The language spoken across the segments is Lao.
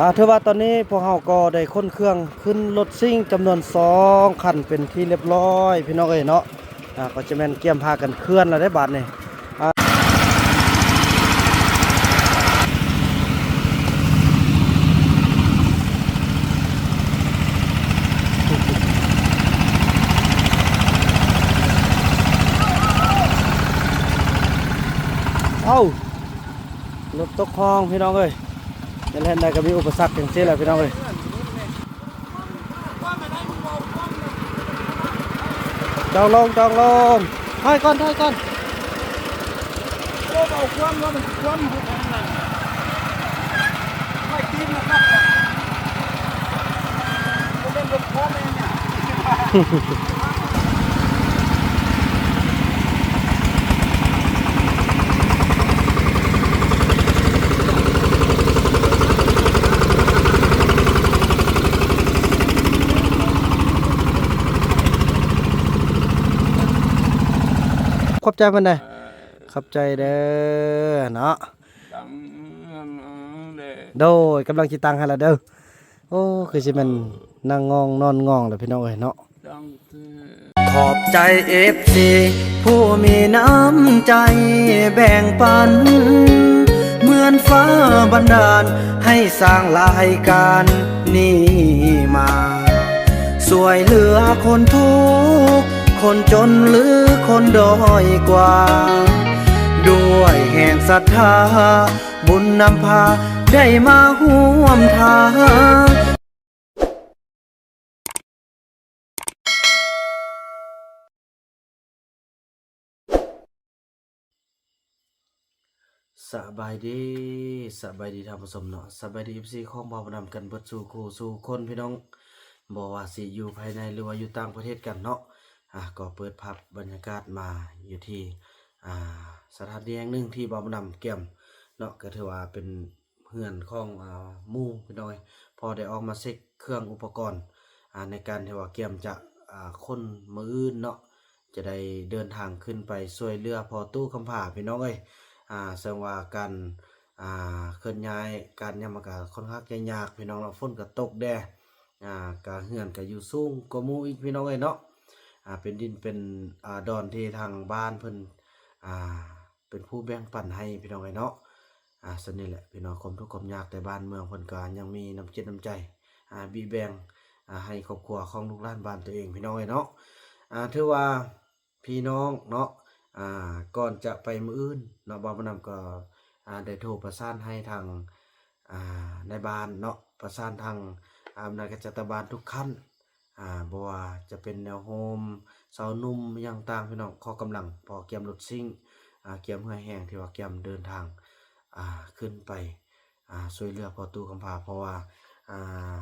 ອ່າ ຖືວ່າຕອນນີ້ພວກເຮົາກໍໄດ້ຂົນເຄື່ອງຂຶ້ນລົດຊິງຈຳນວນສອງຄັນເປັນທີ່ລຽບຮ້ອຍ ພີ່ນ້ອງເອີຍເນາະ. ອ່າ ກໍຈະແມ່ນກຽມພາກັນເຄື່ອນແລ້ວເດ້ບາດນີ້. ອ່າ ເອົ້າ ລົດຕົກຮ່ອງ ພີ່ນ້ອງເອີຍ. ເຮັດແນວໃດກໍມີອຸປະສັກຈັ່ງຊີ້ແຫຼະ ພີ່ນ້ອງເອີຍ. ຈອງລົງ ຈອງລົງ ຖອຍກ່ອນ ຖອຍກ່ອນ. ຂອບໃຈເພິ່ນເດີ. ຂອບໃຈເດີເນາະ. ໂດຍ ກຳລັງຊິຕັ້ງໃຫ້ລະເດີ. ໂອ້ ຄືຊິແມ່ນນັ່ງງ່ອງນອນງ່ອງແລ້ວ ພີ່ນ້ອງເອີຍເນາະ. ຂອບໃຈເອັຟຊີຜູ້ມີນ້ຳໃຈແບ່ງປັນ ເໝືອນຟ້າບັນດານໃຫ້ສ້າງລາຍການນີ້ມາ ຊ່ວຍເຫຼືອຄົນທຸກ ຄົນຈົນ ຫຼື ຄົນດ້ອຍກວ່າ ດ້ວຍແຮງສັດທາ ບຸນນຳພາໄດ້ມາຮ່ວມທາງ. ສະບາຍດີ ສະບາຍດີທ່ານຜູ້ຊົມເນາະ, ສະບາຍດີເອັຟຊີຂອງບ່າວບຸນນຳກັນເບິດສູ່ຄູ່ສູ່ຄົນ ພີ່ນ້ອງ, ບໍ່ວ່າຊິຢູ່ພາຍໃນ ຫຼືວ່າຢູ່ຕ່າງປະເທດກັນເນາະ. ອາ ກໍເປີດພາບບັນຍາກາດມາຢູ່ທີ່ ອາ ສະຖານທີ່ແຫ່ງໜຶ່ງທີ່ບ່າວບຸນນຳກຽມເນາະ, ກໍຖືວ່າເປັນ ເຮືອນຂອງ ອາ ໝູ່ ພີ່ນ້ອງເອີຍ, ພໍໄດ້ອອກມາເຊັກເຄື່ອງອຸປະກອນ ອາ ໃນການທີ່ວ່າກຽມຈະ ອາ ຂົນມື້ອື່ນເນາະ ຈະໄດ້ເດີນທາງຂຶ້ນໄປຊ່ວຍເຫຼືອພໍ່ຕູ້ຄຳພາ ພີ່ນ້ອງເອີຍ. ອາ ເຊິ່ງວ່າການ ອາ ເຄື່ອນຍ້າຍການຫຍັງມັນກະຂ້ອນຂ້າງຈະຍາກ ພີ່ນ້ອງເນາະ, ຝົນກະຕົກແດ່ ອາ ກະເຮືອນກະຢູ່ສູງກວ່າໝູ່ອີກ ພີ່ນ້ອງເອີຍເນາະ. ອາ ເປັນດິນເປັນ ອາ ດອນທີ່ທາງບ້ານເພິ່ນ ອາ ເປັນຜູ້ແບ່ງປັນໃຫ້ ພີ່ນ້ອງເອີຍເນາະ. ອາ ສ່ຳນີ້ແຫຼະ ພີ່ນ້ອງ, ຄວາມທຸກຄວາມຍາກ ແຕ່ບ້ານເມືອງເພິ່ນກໍຍັງມີນ້ຳຈິດນ້ຳໃຈ ອາ ບິແບ່ງ ອາ ໃຫ້ຄອບຄົວຂອງລູກຫຼານບ້ານຕົວເອງ ພີ່ນ້ອງເອີຍເນາະ. ອາ ຖືວ່າພີ່ນ້ອງເນາະ ອາ ກ່ອນຈະໄປມື້ອື່ນເນາະ, ບ່າວບຸນນຳກໍ ອາ ໄດ້ໂທປະສານໃຫ້ທາງ ອາ ນາຍບ້ານເນາະ, ປະສານທາງອຳນາດການຈັດຕັ້ງບ້ານທຸກຂັ້ນ ອາ ບໍ່ວ່າຈະເປັນແນວໂຮມ ຊາວໜຸ່ມ ຫຍັງຕ່າງ ພີ່ນ້ອງ, ຂໍກຳລັງ ພໍກຽມລົດຊິງ ອາ ກຽມເຫື່ອແຮງທີ່ວ່າກຽມເດີນທາງ ອາ ຂຶ້ນໄປ ອາ ຊ່ວຍເຫຼືອພໍ່ຕູ້ຄຳພາ, ເພາະວ່າ ອາ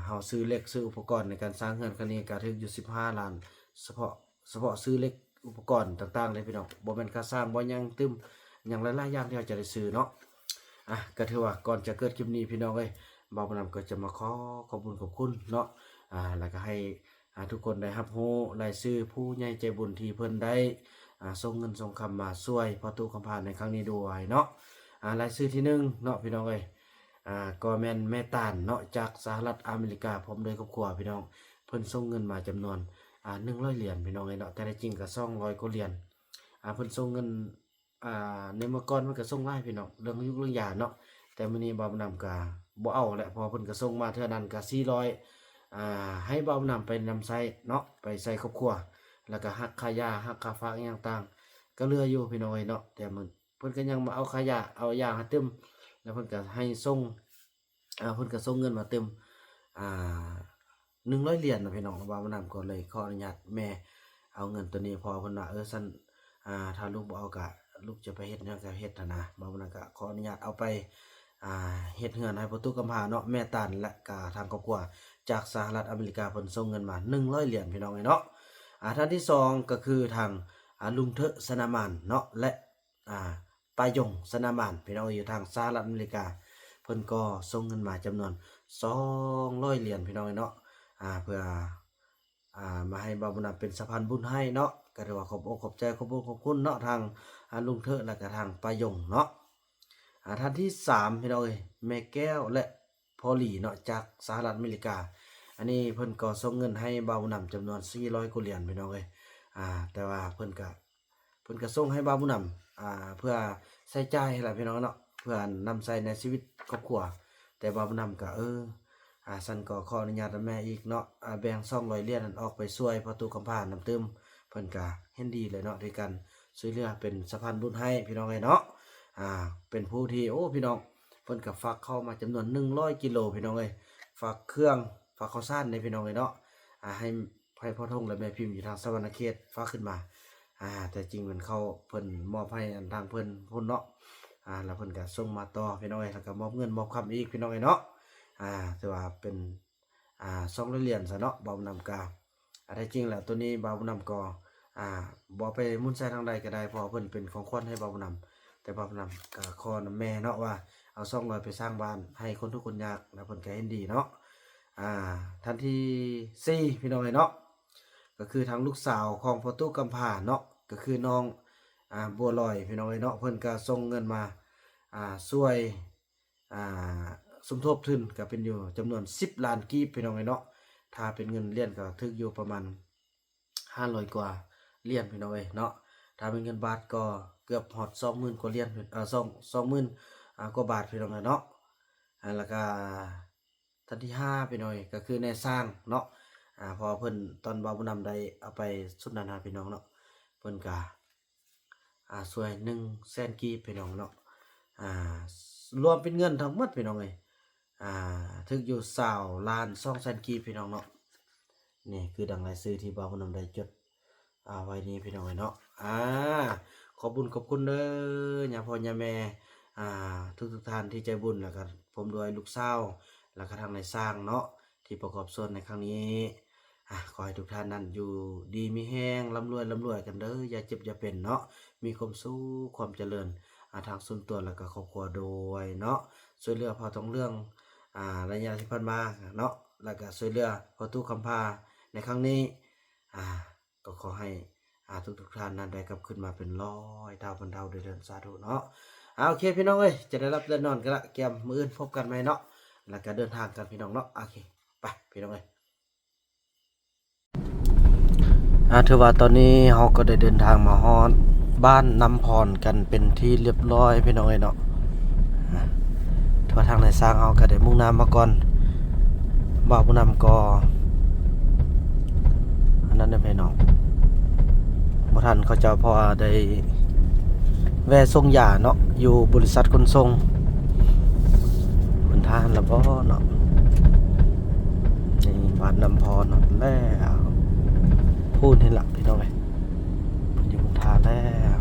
ເຮົາຊື້ເຫຼັກ ຊື້ອຸປະກອນໃນການສ້າງເຮືອນຄັ້ງນີ້ກໍຖືກຢູ່ສິບຫ້າລ້ານ ສະເພາະ ສະເພາະຊື້ເຫຼັກ ອຸປະກອນຕ່າງໆເດ້ ພີ່ນ້ອງ, ບໍ່ແມ່ນຄ່າສ້າງ ບໍ່ຫຍັງຕື່ມ ຫຍັງຫຼາຍໆຢ່າງທີ່ເຮົາຈະໄດ້ຊື້ເນາະ. ອາ ກໍຖືວ່າກ່ອນຈະເກີດຄລິບນີ້ ພີ່ນ້ອງເອີຍ, ບ່າວບຸນນຳກໍຈະມາຂໍຂອບບຸນຂອບຄຸນເນາະ, ອາ ແລ້ວກໍໃຫ້ ອາ ທຸກຄົນໄດ້ຮັບຮູ້ລາຍຊື່ຜູ້ໃຫຍ່ໃຈບຸນທີ່ເພິ່ນໄດ້ ອາ ສົ່ງເງິນສົ່ງຄຳມາຊ່ວຍພໍ່ຕູ້ຄຳພາໃນຄັ້ງນີ້ດ້ວຍເນາະ. ອາ ລາຍຊື່ທີໜຶ່ງເນາະ ພີ່ນ້ອງເອີຍ, ອາ ກໍແມ່ນແມ່ຕານເນາະ ຈາກສະຫະລັດອາເມລິກາ ພ້ອມດ້ວຍຄອບຄົວ ພີ່ນ້ອງ, ເພິ່ນສົ່ງເງິນມາຈຳນວນ ອາ ໜຶ່ງຮ້ອຍຫຼຽນ ພີ່ນ້ອງເອີຍເນາະ, ແຕ່ທີ່ຈິງກໍສອງຮ້ອຍກວ່າຫຼຽນ. ອາ ເພິ່ນສົ່ງເງິນ ອາ ໃນເມື່ອກ່ອນເພິ່ນກໍສົ່ງຫຼາຍ ພີ່ນ້ອງ, ເລື່ອງອາຍຸເລື່ອງຢາເນາະ, ແຕ່ມື້ນີ້ບ່າວບຸນນຳກໍບໍ່ເອົາແຫຼະ ເພາະວ່າເພິ່ນກໍສົ່ງມາເທື່ອນັ້ນກໍສີ່ຮ້ອຍ ອາ ໃຫ້ບ່າວບຸນນຳໄປນຳໃຊ້ເນາະ, ໄປໃຊ້ຄອບຄົວ, ແລ້ວກໍຫັກຄ່າຢາ ຫັກຄ່າຝາກຫຍັງຕ່າງ ກໍເຫຼືອຢູ່ ພີ່ນ້ອງເອີຍເນາະ, ແຕ່ມັນ ເພິ່ນກໍຍັງມາເອົາຄ່າຢາ ເອົາຢາໃຫ້ຕື່ມ, ແລ້ວເພິ່ນກໍໃຫ້ສົ່ງ ອາ ເພິ່ນກໍສົ່ງເງິນມາຕື່ມ ອາ ໜຶ່ງຮ້ອຍຫຼຽນນະ ພີ່ນ້ອງ. ບ່າວບຸນນຳກໍເລີຍຂໍອະນຸຍາດແມ່ເອົາເງິນໂຕນີ້, ເພາະວ່າເພິ່ນວ່າ ເອີ ຊັ້ນ ອາ ຖ້າລູກບໍ່ເອົາກະ ລູກຈະໄປເຮັດຫຍັງກະເຮັດຫັ້ນນະ. ບ່າວບຸນນຳກະຂໍອະນຸຍາດເອົາໄປ ອາ ເຮັດເຮືອນໃຫ້ພໍ່ຕູ້ກຳພ້າເນາະ, ແມ່ຕານ ແລະກະທາງຄອບຄົວຈາກສະຫະລັດອາເມລິກາ ເພິ່ນສົ່ງເງິນມາໜຶ່ງຮ້ອຍຫຼຽນ ພີ່ນ້ອງເອີຍເນາະ. ອາ ທ່ານທີສອງກໍຄືທາງ ອາ ລຸງເທີ ຊະນະມານເນາະ ແລະ ອາ ປາຍົງ ຊະນະມານ ພີ່ນ້ອງເອີຍ, ຢູ່ທາງສະຫະລັດອາເມລິກາ ເພິ່ນກໍສົ່ງເງິນມາຈຳນວນສອງຮ້ອຍຫຼຽນ ພີ່ນ້ອງເອີຍເນາະ, ອາ ເພື່ອ ອາ ມາໃຫ້ບ່າວບຸນນນຳເປັນສະພານບຸນໃຫ້ເນາະ. ກໍຖືວ່າຂອບອົກຂອບໃຈ ຂອບບຸນຂອບຄຸນເນາະ ທາງ ອາ ລຸງເທີ ແລະກະທາງປາຍົງເນາະ. ອາ ທ່ານທີສາມ ພີ່ນ້ອງເອີຍ, ແມ່ແກ້ວ ແລະ ພ ພໍລີເນາະ ຈາກສະຫະລັດອາເມລິກາ. ອັນນີ້ເພິ່ນກໍສົ່ງເງິນໃຫ້ບ່າວບຸນນຳຈຳນວນສີ່ຮ້ອຍກວ່າຫຼຽນ ພີ່ນ້ອງເອີຍ. ອ່າ ແຕ່ວ່າເພິ່ນກະ ເພິ່ນກະສົ່ງໃຫ້ບ່າວບຸນນຳ ອ່າ ເພື່ອໃຊ້ຈ່າຍຫັ້ນລະ ພີ່ນ້ອງເນາະ ເພື່ອນຳໃຊ້ໃນຊີວິດຄອບຄົວ. ແຕ່ບ່າວບຸນນຳກະ ເອີ ອ່າ ຊັ້ນກໍຂໍອະນຸຍາດນຳແມ່ອີກເນາະ ອ່າ ແບ່ງສອງຮ້ອຍຫຼຽນນັ້ນອອກໄປຊ່ວຍພໍ່ຕູ້ກຳພ້ານຳຕື່ມ. ເພິ່ນກະເຫັນດີແຫຼະເນາະ ໃນການຊ່ວຍເຫຼືອເປັນສະພານບຸນໃຫ້ ພີ່ນ້ອງເອີຍເນາະ. ອ່າ ເປັນຜູ້ທີ່ ໂອ້ ພີ່ນ້ອງ ເພິ່ນກະຝາກເຂົ້າມາຈຳນວນໜຶ່ງຮ້ອຍກິໂລ ພີ່ນ້ອງເອີຍ. ຝາກເຄື່ອງ ຝາກເຂົ້າສານເດ້ ພີ່ນ້ອງເອີຍເນາະ. ອ່າ ໃຫ້ ໃຫ້ພໍ່ທົງ ແລະ ແມ່ພິມຢູ່ທາງສະຫວັນນະເຂດຝາກຂຶ້ນມາ. ອ່າ ແຕ່ຈິງແມ່ນເຂົາ ເພິ່ນມອບໃຫ້ອັນທາງເພິ່ນພຸ້ນເນາະ. ອ່າ ແລ້ວເພິ່ນກະສົ່ງມາຕໍ່ ພີ່ນ້ອງເອີຍ ແລ້ວກະມອບເງິນມອບຄຳອີກ ພີ່ນ້ອງເອີຍເນາະ. ອ່າ ຖືວ່າເປັນ ອ່າ ສອງຮ້ອຍຫຼຽນຊະເນາະ ບ່າວບຸນນຳກະ. ອ່າ ແທ້ຈິງແລ້ວໂຕນີ້ບ່າວບຸນນຳກໍ ອ່າ ບໍ່ໄປໝູນໃສ່ທາງໃດກໍໄດ້ ເພາະວ່າເພິ່ນເປັນຂອງຂວັນໃຫ້ບ່າວບຸນນຳ. ແຕ່ບ່າວບຸນນຳກໍຂໍນຳແມ່ເນາະວ່າ ເອົາສອງຮ້ອຍໄປສ້າງບ້ານໃຫ້ຄົນທຸກຄົນຍາກ ແລ້ວເພິ່ນກໍເຫັນດີເນາະ. ອ່າ ທ່ານທີສີ່ ພີ່ນ້ອງເອີຍເນາະ ກໍຄືທາງລູກສາວຂອງພໍ່ຕູ້ກຳພ້າເນາະ ກໍຄືນ້ອງ ອ່າ ບົວລອຍ ພີ່ນ້ອງເອີຍເນາະ. ເພິ່ນກໍສົ່ງເງິນມາ ອ່າ ຊ່ວຍ ອ່າ ສົມທົບທຶນ ກໍເປັນຢູ່ຈຳນວນສິບລ້ານກີບ ພີ່ນ້ອງເອີຍເນາະ. ຖ້າເປັນເງິນຫຼຽນກໍຖືກຢູ່ປະມານຫ້າຮ້ອຍກວ່າຫຼຽນ ພີ່ນ້ອງເອີຍເນາະ. ຖ້າເປັນເງິນບາດກໍເກືອບຮອດສອງໝື່ນກວ່າຫຼຽນ ເອີ ສອງ ສອງໝື່ນ ອ່າ ກວ່າບາດ ພີ່ນ້ອງເອີຍເນາະ. ອ່າ ແລ້ວກະທ່ານທີຫ້າ ພີ່ນ້ອງເອີຍ ກໍຄືນາຍຊ່າງເນາະ. ອ່າ ເພາະວ່າເພິ່ນ ຕອນບ່າວບຸນນຳໄດ້ເອົາໄປຊຸດນັ້ນນະ ພີ່ນ້ອງເນາະ ເພິ່ນກະ ອ່າ ຊ່ວຍໜຶ່ງແສນກີບ ພີ່ນ້ອງເນາະ. ອ່າ ລວມເປັນເງິນທັງໝົດ ພີ່ນ້ອງເອີຍ ອ່າ ຖືກຢູ່ຊາວລ້ານສອງແສນກີບ ພີ່ນ້ອງເນາະ. ນີ້ຄືດັ່ງລາຍຊື່ທີ່ບ່າວບຸນນຳໄດ້ຈົດ ອ່າ ໄວ້ນີ້ ພີ່ນ້ອງເອີຍເນາະ. ອ່າ ຂອບບຸນຂອບຄຸນເດີ ຍາພໍ່ຍາແມ່ ອ່າ ທຸກໆທ່ານທີ່ໃຈບຸນ ແລ້ວກໍພ້ອມດ້ວຍລູກສາວ ແລ້ວກໍທາງນາຍຊ່າງເນາະ ທີ່ປະກອບສ່ວນໃນຄັ້ງນີ້. ອ່າ ຂໍໃຫ້ທຸກທ່ານນັ້ນຢູ່ດີມີແຮງ ລ່ຳລວຍ ລ່ຳລວຍກັນເດີ ຢ່າເຈັບຢ່າເປັນເນາະ ມີຄວາມສຸກຄວາມຈະເລີນ ອ່າ ທາງສ່ວນຕົວ ແລ້ວກໍຄອບຄົວດ້ວຍເນາະ. ຊ່ວຍເຫຼືອພໍ່ທອງເຫຼືອງ ອ່າ ໄລຍະທີ່ຜ່ານມາເນາະ ແລ້ວກໍຊ່ວຍເຫຼືອພໍ່ຕູ້ຄຳພາໃນຄັ້ງນີ້ ອ່າ ກໍຂໍໃຫ້ ອ່າ ທຸກໆທ່ານນັ້ນໄດ້ກັບຄືນມາເປັນຮ້ອຍເທົ່າພັນເທົ່າເດີ ສາທຸເນາະ. ອ່າ ໂອເຄ ພີ່ນ້ອງເອີຍ ຈະໄດ້ຫຼັບໄດ້ນອນກັນລະ ກຽມມື້ອື່ນພົບກັນໃໝ່ເນາະ ແລ້ວກໍເດີນທາງກັນ ພີ່ນ້ອງເນາະ. ໂອເຄ ໄປ ພີ່ນ້ອງເອີຍ. ອ່າ ຖືວ່າຕອນນີ້ເຮົາກໍໄດ້ເດີນທາງມາຮອດບ້ານນ້ຳພອນກັນເປັນທີ່ລຽບຮ້ອຍ ພີ່ນ້ອງເອີຍເນາະ. ອ່າ ຖືວ່າທາງນາຍຊ່າງເຮົາກໍໄດ້ມຸ່ງໜ້າມາກ່ອນ ບ່າວບຸນນຳກໍອັນນັ້ນເດ້ ພີ່ນ້ອງ ບໍ່ທັນເຂົາເຈົ້າ ເພາະວ່າໄດ້ ແວ່ສົ່ງຢາເນາະ ຢູ່ບໍລິສັດຂົນສົ່ງ ເພິ່ນທ່ານລະບໍ່ເນາະ. ນີ້ບ້ານນ້ຳພອນຮອດແລ້ວ ພຸ້ນເຫັນລະ ພີ່ນ້ອງເອີຍ ເພິ່ນຢູ່ພຸ້ນທ່າແລ້ວ.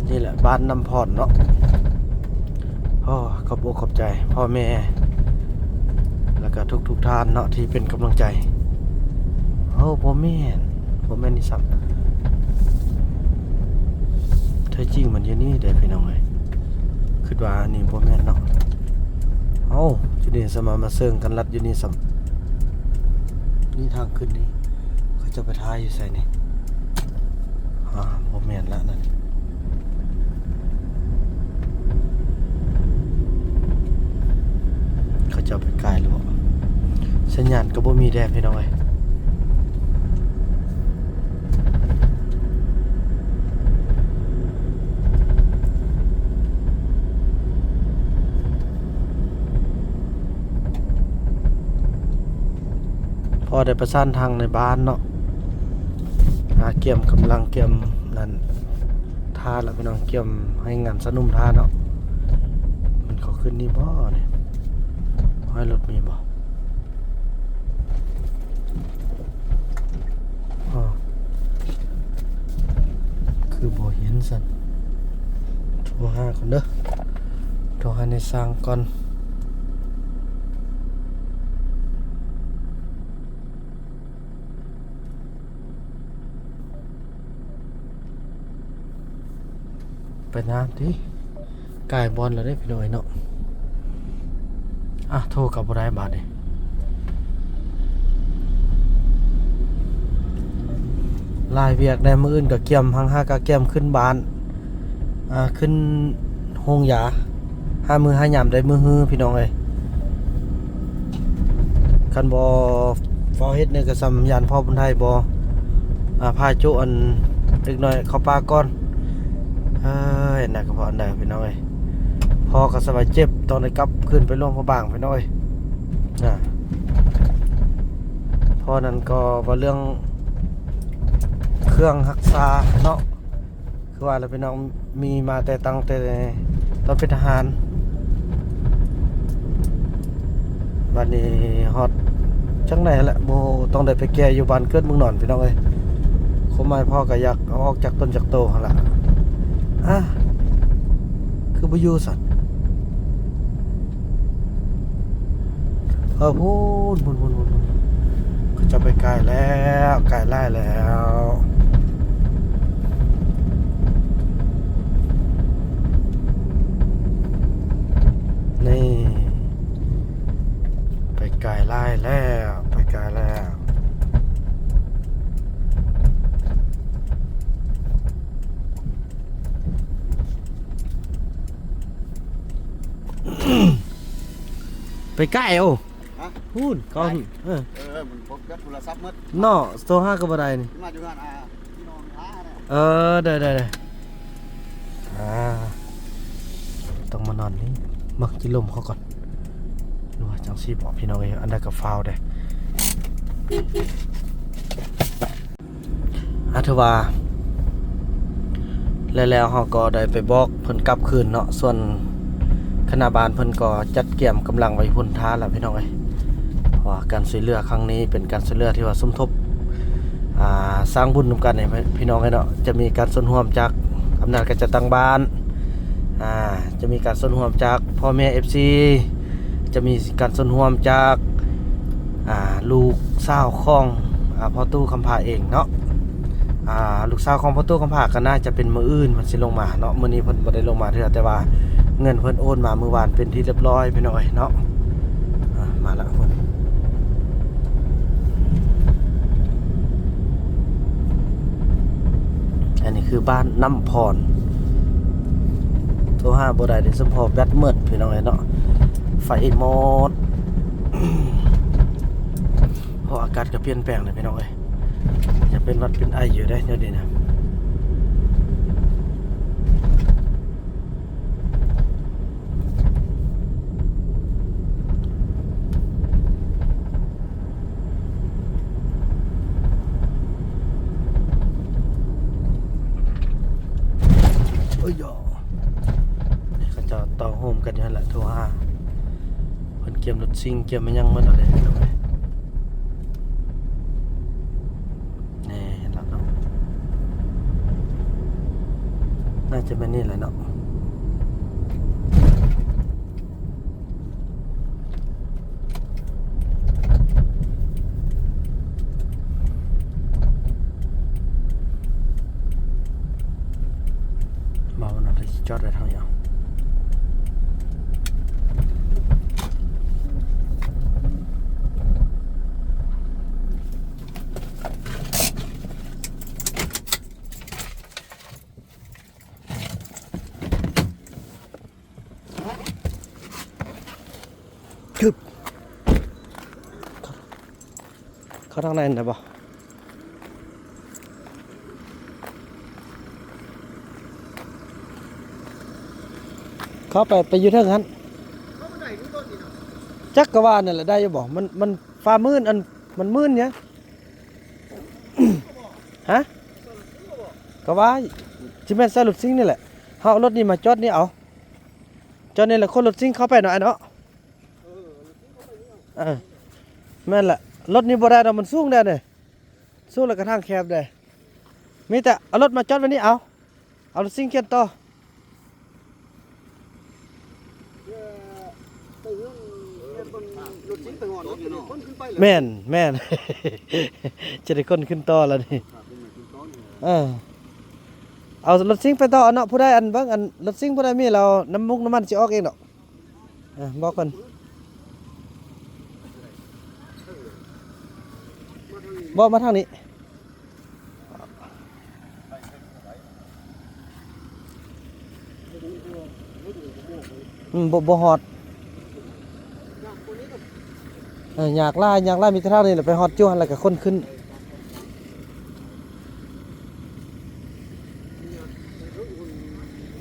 ນີ້ແຫຼະບ້ານນ້ຳພອນເນາະ. ໂອ້ ຂອບອົກຂອບໃຈພໍ່ແມ່ ແລ້ວກະທຸກໆທ່ານເນາະ ທີ່ເປັນກຳລັງໃຈ. ໂອ້ ບໍ່ແມ່ນ ບໍ່ແມ່ນນີ້ຊ້ຳ ແທ້ຈິງມັນຢູ່ນີ້ເດ້ ພີ່ນ້ອງເອີຍ. ຄິດວ່າອັນນີ້ບໍ່ແມ່ນເນາະ. ເອົ້າ ຢູ່ນີ້ສະມາ ມາເຊິ່ງກັນລັດຢູ່ນີ້ຊ້ຳ. ນີ້ທາງຂຶ້ນນີ້ ເຂົາເຈົ້າໄປຖ່າຍຢູ່ໃສນີ້? ອ່າ ບໍ່ແມ່ນລະນັ້ນ. ເຂົາເຈົ້າໄປກາຍແລ້ວບໍ່? ສັນຍານກໍບໍ່ມີແດ່ ພີ່ນ້ອງເອີຍ. ພໍໄດ້ປະສານທາງໃນບ້ານເນາະ ຫາກຽມກຳລັງ ກຽມນັ້ນ ທ່າລະພີ່ນ້ອງ ກຽມໃຫ້ງານສະໜຸ່ມທ່າເນາະ. ມັນເຂົ້າຂຶ້ນນີ້ບໍ່ນີ້? ຫ້ອຍລົດມີບໍ່? ອໍ ຄືບໍ່ເຫັນຊັ້ນ. ໂທຫາກ່ອນເດີ ໂທຫານາຍຊ່າງກ່ອນ. ໄປນານຕິ ກາຍບ່ອນແລ້ວເດ້ ພີ່ນ້ອງເອີຍເນາະ. ອ່ະ ໂທກໍບໍ່ໄດ້ບາດນີ້. ຫຼາຍວຽກແດ່ ມື້ອື່ນກໍກຽມ ຫາງຫາກະກຽມຂຶ້ນບ້ານ ອ່າ ຂຶ້ນໂຮງຢາ ຫາມື້ຫາຍາມໄດ້ມື້ຮື ພີ່ນ້ອງເອີຍ. ຄັນບໍ່ຟ້າວເຮັດນີ້ກໍສ່ຳຢ້ານພໍ່ບຸນໄທບໍ່ ອ່າ ພາຈຸອັນເດັກນ້ອຍເຂົ້າປ່າກ່ອນ. ເອີຍ ໜັກກະເພາະອັນໃດ ພີ່ນ້ອງເອີຍ. ພໍ່ກໍສະບາຍເຈັບ ຕ້ອງໄດ້ກັບຄືນໄປຫຼວງພະບາງ ພີ່ນ້ອງເອີຍ. ອ່າ ເພາະນັ້ນກໍວ່າເລື່ອງເຄື່ອງຮັກສາເນາະ ຄືວ່າແຫຼະພີ່ນ້ອງ ມີມາແຕ່ຕັ້ງແຕ່ຕອນເປັນທະຫານ. ບັດນີ້ຮອດຈັ່ງໃດຫັ້ນແຫຼະ ບໍ່ ຕ້ອງໄດ້ໄປແກ່ຢູ່ບ້ານເກີດເມືອງນອນ ພີ່ນ້ອງເອີຍ. ຄວາມໝາຍພໍ່ກໍຢາກເອົາອອກຈາກຕົນຈາກໂຕຫັ້ນລະ. ອາ ຄືບໍ່ຢູ່ຊັ້ນ? ເອີ ພຸ້ນ ພຸ້ນ ພຸ້ນ ພຸ້ນ ເຂົາເຈົ້າໄປໄກແລ້ວ ໄກຫຼາຍແລ້ວ ນີ້ ໄປໄກຫຼາຍແລ້ວ ໄປໄກແລ້ວ. ໄປໃກ້ ໂອ້ ຮະ? ພຸ້ນ ກອງ ເອີ ເອີ ມັນພົບກັບໂທລະສັບໝົດ ເນາະ ໂທຫາກໍບໍ່ໄດ້ນີ້ ມາຢູ່ເຮືອນ ອ່າ ພີ່ນ້ອງ ອ່າ ເອີ ໄດ້ໆໆ ອ່າ ຕ້ອງມານອນນີ້ ມາກິນລົມເຂົາກ່ອນ ຫຼືວ່າຈັ່ງຊີ້ບໍ ພີ່ນ້ອງເອີຍ ອັນໃດກໍຟ້າວເດ້. ອາ ຖືວ່າແລ້ວໆ ເຮົາກໍໄດ້ໄປບອກເພິ່ນກັບຄືນເນາະ ສ່ວນຄະນະບ້ານເພິ່ນກໍຈັດກຽມກຳລັງໄວ້ພຸ້ນຖ້າແລ້ວ ພີ່ນ້ອງເອີຍ. ເພາະວ່າການຊ່ວຍເຫຼືອຄັ້ງນີ້ເປັນການຊ່ວຍເຫຼືອທີ່ວ່າສົມທົບ ອ່າ ສ້າງບຸນນຳກັນໃຫ້ພີ່ນ້ອງເອີຍເນາະ. ຈະມີການສ່ວນຮ່ວມຈາກອຳນາດການຈັດຕັ້ງບ້ານ ອ່າ ຈະມີການສ່ວນຮ່ວມຈາກພໍ່ແມ່ ເອັຟຊີ ຈະມີການສ່ວນຮ່ວມຈາກ ອ່າ ລູກສາວຂອງ ອ່າ ພໍ່ຕູ້ຄຳພາເອງເນາະ. ອ່າ ລູກສາວຂອງພໍ່ຕູ້ຄຳພາກໍໜ້າຈະເປັນມື້ອື່ນເພິ່ນຊິລົງມາເນາະ ມື້ນີ້ເພິ່ນບໍ່ໄດ້ລົງມາເທື່ອ ແຕ່ວ່າເງິນເພິ່ນໂອນມາມື້ວານເປັນທີ່ຮຽບຮ້ອຍ ພີ່ນ້ອງເອີຍເນາະ. ອ່າ ມາລະເພິ່ນ ອັນນີ້ຄືບ້ານນ້ຳພອນ ໂທຫາບໍ່ໄດ້ເດ້ ສົມພໍແບັດໝົດ ພີ່ນ້ອງເອີຍເນາະ ໄຟໝົດ ເພາະອາກາດກໍປ່ຽນແປງເດ້ ພີ່ນ້ອງເອີຍ ຍັງເປັນຫວັດເປັນໄອຢູ່ເດ້ ດຽວນີ້ນະ. ໂອ້ຍ ເຂົາເຈົ້າຕໍ່ໂຮມກັນຢູ່ຫັ້ນລະ ໂທຫາ ເພິ່ນກຽມລົດຊິງ ກຽມອີ່ຫຍັງໝົດແລ້ວເດ້ ພີ່ນ້ອງເອີຍ. ແນ່ ເຫັນແລ້ວເນາະ ໜ້າຈະແມ່ນນີ້ແຫຼະເນາະ. ເວົ້ານຳ ຈອດໄວ້ທາງນີ້ເອົາ. ເຂົ້າທາງໃນນັ້ນໄດ້ບໍ່? ເຂົ້າໄປ ໄປຢູ່ເທິງຫັ້ນ. ຈັກກະວ່ານັ້ນແຫຼະ ໄດ້ຢູ່ບໍ່? ມັນ ມັນຟ້າມືດ ອັນ ມັນມືດຫຍັງ? ຮະ? ກະວ່າຊິແມ່ນໃສ່ລົດຊິງນີ້ແຫຼະ. ເຮົາເອົາລົດນີ້ມາຈອດນີ້ເອົາ. ຈອດນີ້ແຫຼະ ຄົນລົດຊິງເຂົ້າໄປເນາະ ອ້າຍເນາະ. ເອີ ແມ່ນແຫຼະ ລົດນີ້ບໍ່ໄດ້ດອກ ມັນສູງແດ່ນີ້. ສູງແລ້ວກະທາງແຄບເດ້. ມີແຕ່ເອົາລົດມາຈອດໄວ້ນີ້ເອົາ. ເອົາລົດຊິງເຂື່ອນຕໍ່. ແມ່ນ ແມ່ນ ຈະໄດ້ຂົນຂຶ້ນຕໍ່ລະນີ້. ເອີ ເອົາລົດຊິງໄປຕໍ່ເນາະ. ຜູ້ໃດອັນເບິ່ງອັນລົດຊິງຜູ້ໃດມີແລ້ວ ນ້ຳມຸກນ້ຳມັນຊິອອກເອງດອກ. ເອີ ບອກເພິ່ນ ບອກມາທາງນີ້. ອືມ ບໍ່ ບໍ່ຮອດ. ເອີ ຍາກຫຼາຍ ຍາກຫຼາຍ ມີແຕ່ທາງນີ້ແຫຼະ ໄປຮອດຈຸຫັ້ນແລ້ວກໍຄົນຂຶ້ນ.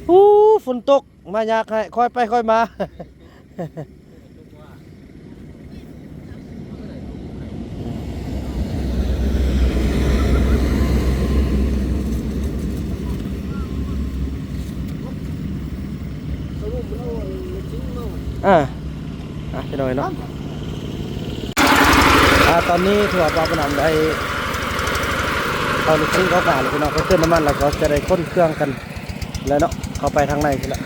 ໂອ້ ຝົນຕົກ ມາຍາກໃຫ້ ຄ່ອຍໄປຄ່ອຍມາ. ອ່າ ອ່າ ພີ່ນ້ອງເນາະ ອ່າ ຕອນນີ້ຖືວ່າບ່າວບຸນນຳໄດ້ເອົາລົດເກັບອອກມາແລ້ວ ພີ່ນ້ອງ ໄປເຕີມນ້ຳມັນ ແລ້ວກໍຈະໄດ້ຂົນເຄື່ອງກັນ ແລ້ວເນາະ ເຂົ້າໄປທາງໃນພຸ້ນລະ.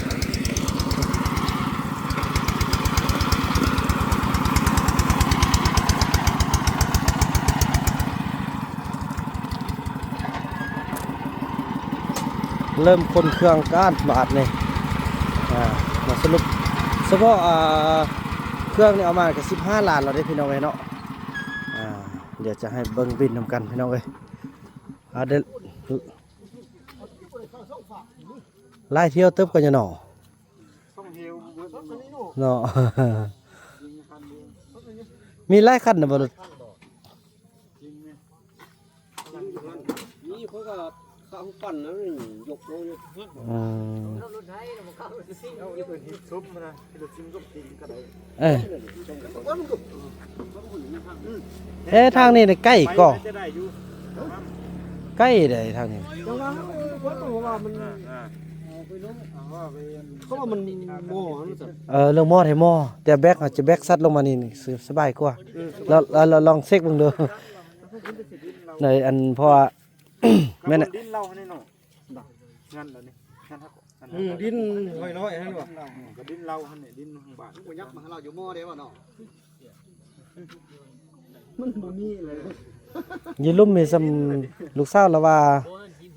ເລີ່ມຂົນເຄື່ອງກັນບາດນີ້ ອ່າ ມາສະຫຼຸບສະເພາະ ອ່າ ເຄື່ອງນີ້ເອົາມາກໍສິບຫ້າລ້ານແລ້ວເດ້ ພີ່ນ້ອງເອີຍເນາະ. ອ່າ ດຽວຈະໃຫ້ເບິ່ງບິນນຳກັນ ພີ່ນ້ອງເອີຍ. ອ່າ ເດີ ຫຼາຍຖ້ຽວເຕີບກັນຢູ່ເນາະ ເນາະ. ມີຫຼາຍຄັນນະບໍ່ລົດ? ມີ ເຂົາກໍເຂົາປັ່ນນັ້ນຍົກລົງຢູ່. ອືມ ເອີ ເອີ ທາງນີ້ນະໄກກໍ ໄປຈະໄດ້ຢູ່ ໄກເດ້ທາງນີ້ ແຕ່ວ່າເຮົາບໍ່ຮູ້ວ່າມັນ ອ່າ ອ່າ ເພາະວ່າມັນໝໍ້ ເອີ ເລື່ອງໝໍ້ແທ້ໝໍ້ ແຕ່ແບກ ອາດຈະແບກສັດລົງມານີ້ ນີ້ສະ ສະບາຍກວ່າ. ອືມ ລອງ ລອງ ລອງເຊັກເບິ່ງດູ ໃນອັນ ເພາະວ່າ ແມ່ນ ດິນເຮົາຫັ້ນເນາະ ເຮືອນເຮົານີ້ ເຮືອນເຮົາ ອືມ ດິນນ້ອຍໆຫັ້ນບໍ່ ກໍດິນເຮົາຫັ້ນນີ້ ດິນຂອງບ້ານ ມັນບໍ່ຍັບມາໃຫ້ເຮົາຢູ່ໝໍ້ເດ້ບໍ່ເນາະ. ມັນບໍ່ມີເລີຍ ຢູ່ລຸ່ມນີ້ຊ່ຳ ລູກສາວລາວວ່າ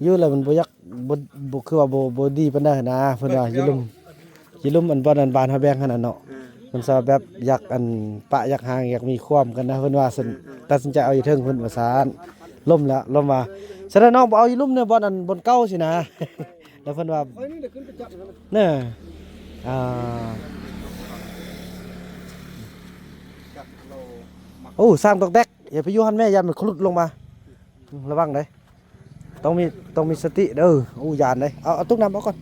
ຢູ່ແລ້ວມັນບໍ່ຢາກ ບໍ່ ບໍ່ ຄືວ່າບໍ່ ບໍ່ດີປານໃດຫັ້ນນະ ເພິ່ນວ່າຢູ່ລຸ່ມ ຢູ່ລຸ່ມອັນບ່ອນອັນບ້ານເຮົາແບ່ງຫັ້ນນະເນາະ. ເອີ ເພິ່ນວ່າແບບຢາກອັນປະຢາກຮ່າງ ຢາກມີຄວາມກັນນະ ເພິ່ນວ່າຊັ້ນ. ເອີ ເອີ ຕັດສິນໃຈເອົາຢູ່ເທິງພຸ້ນວ່າຊັ້ນ ລົ້ມແລ້ວ ລົ້ມວ່າ ສະນັ້ນນ້ອງບໍ່ເອົາຢູ່ລຸ່ມເນາະ ບ່ອນອັນ ບ່ອນເກົ່າຊີ້ນະ. ແລ້ວເພິ່ນວ່າ ຂ້ອຍນີ້ໄດ້ຂຶ້ນໄປຈັບຫັ້ນນະ ເອີ ອ່າ ຈັບໂລ ໂອ້ ສ້າງຕອກແຕກ ຢ່າໄປຢູ່ຫັ້ນແມ່ ຢ້ານມັນຂະຫຼຸດລົງມາ ອືມ ລະວັງເດ້ ຕ້ອງມີ ຕ້ອງມີສະຕິເດີ. ໂອ້ ຢ້ານເດ້ ເອົາ ເອົາຕຸກນ້ຳອອກກ່ອນ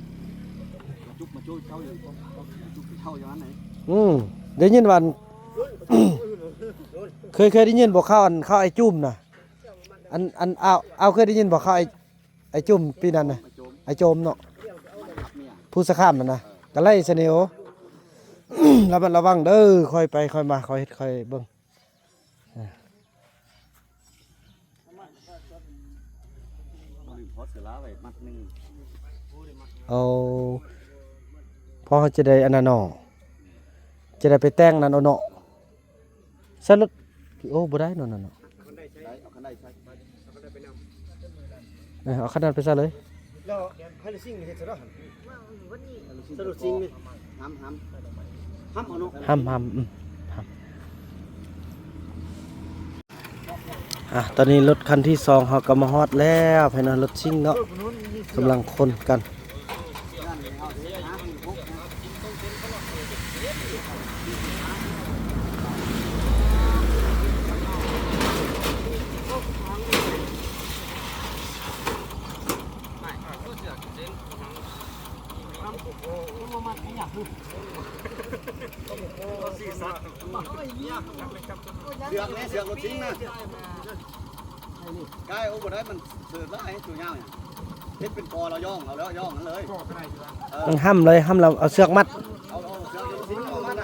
ຈຸກມາໂຈ້ເຈົ້າຢູ່ ຈຸກເຈົ້າຢູ່ຫັ້ນເດ້. ອືມ ໄດ້ຍິນວ່າ ເຄີຍ ເຄີຍໄດ້ຍິນບໍ່ ຂ່າວອັນ ຂ່າວໄອ້ຈູມນະ ອັນ ອັນ ອ້າວ ອ້າວ ເຄີຍໄດ້ຍິນບໍ່ ຂ່າວໄອ້ ໄອ້ຈູມປີນັ້ນນະ ໄອ້ໂຈມເນາະ ພູສະຄາມຫັ້ນນະ ກໍໄລ່ຊະແນວ ລະມັດລະວັງເດີ ຄ່ອຍໄປຄ່ອຍມາ ຄ່ອຍເຮັດຄ່ອຍເບິ່ງ. ເອົາ ພໍເຮົາຈະໄດ້ອັນນັ້ນເນາະ ຈະໄດ້ໄປແຕ່ງນັ້ນເອົາເນາະ. ໃສ່ລົດ ໂອ້ ບໍ່ໄດ້ເນາະ ນັ້ນເນາະ ໄດ້ ເອົາຄັນໃດໃສ່ ເອີ ເອົາຄັນນັ້ນໄປໃສ່ເລີຍ ແລ້ວໃຫ້ລະຊິງເຮັດຊະເນາະ ໃສ່ລົດຊິງນີ້ ຫ້ຳ ຫ້ຳ ຫ້ຳເອົາເນາະ ຫ້ຳ ຫ້ຳ ອືມ ຫ້ຳ. ອ່ະ ຕອນນີ້ລົດຄັນທີສອງເຮົາກໍມາຮອດແລ້ວ ພາຍໃນລົດຊິງເນາະ ກຳລັງຂົນກັນ. ເຊືອກແນ່ ເຊືອກລົດຊິງນະ ກາຍ ໂອ້ ບໍ່ໄດ້ ມັນເສີດຫຼາຍ ຕົວຍາວຫຍັງ ເຮັດເປັນກໍລະຍ້ອງເອົາແລ້ວ ຍ້ອງຫັ້ນເລີຍ ເອີ ມັນຫ້ຳເລີຍ ຫ້ຳແລ້ວເອົາເຊືອກມັດ ເອົາ ເອົາເຊືອກລົດຊິງເອົາມັດ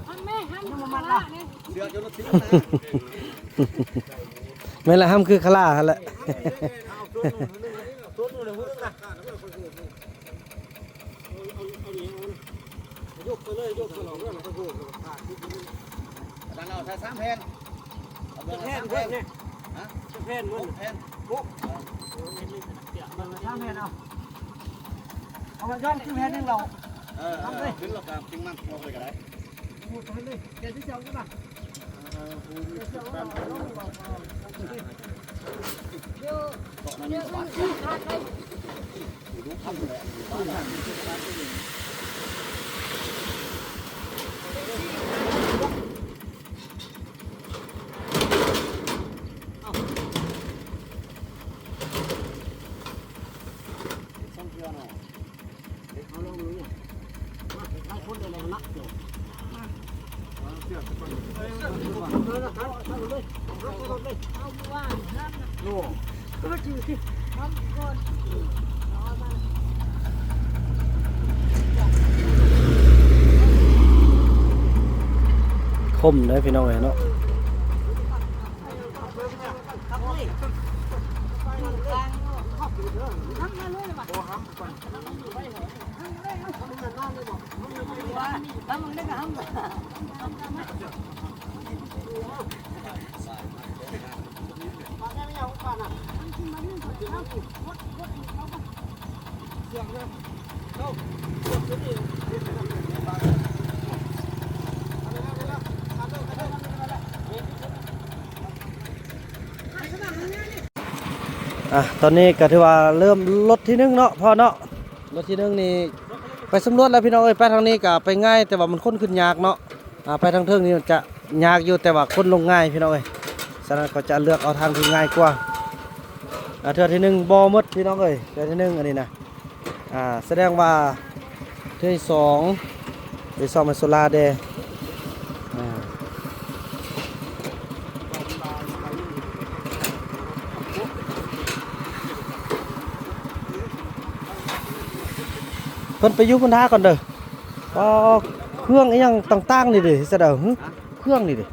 ມັນແມ່ຫ້ຳມັດລະ ເຊືອກຢູ່ລົດຊິງນະ ແມ່ນລະ ຫ້ຳຄືຄາລາຫັ້ນແຫຼະ. ຍົກໄປເລີຍ ຍົກໄປເລີຍ ແລ້ວກໍໂຍກ ແລ້ວກໍພາດ ອາຈານ ເອົາໃສ່ສາມແຜ່ນ ເອົາເບິ່ງ ຈັກແຜ່ນ ສາມແຜ່ນ ເບິ່ງແນ່ ຮະ ຈັກແຜ່ນ ຫົກແຜ່ນ ຫົກ ເອີ ສາມແຜ່ນ ເອົາ ເອົາມາຍ້ອນຄືແຜ່ນໜຶ່ງ ເອົາ ເອີ ເອົາ ເອົາຂຶ້ນ ແລ້ວກໍຈຶ່ງມັນອອກໄປກໍໄດ້ ໂອ້ ຕາຍເລີຍ ແກຊິເຈົ້າກັນນະ. ຄົມເດ້ພີ່ນ້ອງເອີຍເນາະ. ອ່ະ ຕອນນີ້ກໍຖືວ່າເລີ່ມລົດທີໜຶ່ງເນາະພໍ່ເນາະ. ລົດທີໜຶ່ງນີ້ໄປສຳຫຼວດແລ້ວພີ່ນ້ອງເອີຍ. ໄປທາງນີ້ກໍໄປງ່າຍ ແຕ່ວ່າມັນຂົນຂຶ້ນຍາກເນາະ. ອ່າ ໄປທາງເທິງນີ້ມັນຈະຍາກຢູ່ ແຕ່ວ່າຂົນລົງງ່າຍພີ່ນ້ອງເອີຍ. ສະນັ້ນກໍຈະເລືອກເອົາທາງທີ່ງ່າຍກວ່າ. ອ່າ ເທື່ອທີໜຶ່ງບໍ່ໝົດພີ່ນ້ອງເອີຍ ເທື່ອທີໜຶ່ງອັນນີ້ນະ. ອ່າ ສະແດງວ່າເທື່ອທີສອງ ເທື່ອທີສອງແມ່ນໂຊລາເດ້. ອ່າ ເພິ່ນໄປຢູ່ພຸ້ນທ່າກ່ອນເດີ. ອໍ ເຄື່ອງອີ່ຫຍັງຕ່າງໆນີ້ເດ້ ສະດາວ ຫຶ ເຄື່ອງນີ້ເດ້.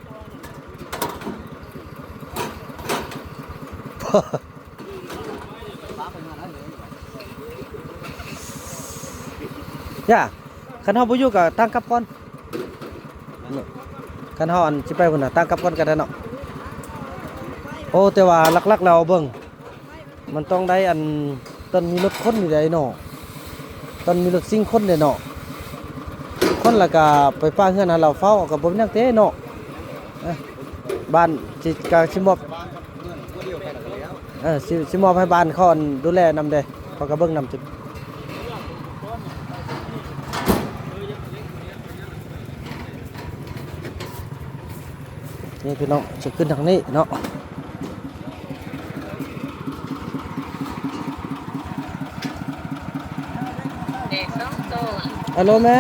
ຢ່າ ຄັນເຮົາບໍ່ຢູ່ກໍຕັ້ງກັບກ່ອນ. ຄັນເຮົາ ອັນ ຊິໄປພຸ້ນນະ ຕັ້ງກັບກ່ອນກໍໄດ້ເນາະ. ໂອ້ ແຕ່ວ່າຫຼັກໆແລ້ວເບິ່ງ ມັນຕ້ອງໄດ້ ອັນ ຕ້ອງມີລົດຂົນນີ້ໄດ໋ເນາະ ຕ້ອງມີລົດຊິງຂົນເດ້ເນາະ. ຂົນແລ້ວກໍໄປປະເຮືອນໃຫ້ລາວເຝົ້າ ກໍບໍ່ເປັນຫຍັງເດ້ເນາະ. ເອີ ບ້ານຊິ ກໍຊິມອບ ເອີ ຊິ ຊິມອບໃຫ້ບ້ານເຂົາ ອັນ ດູແລນຳເດ້ ເຂົາກໍເບິ່ງນຳ. ນີ້ພີ່ນ້ອງ ຈະຂຶ້ນທາງນີ້ເນາະ. ເດັກສອງໂຕ. ອາໂລແມ່.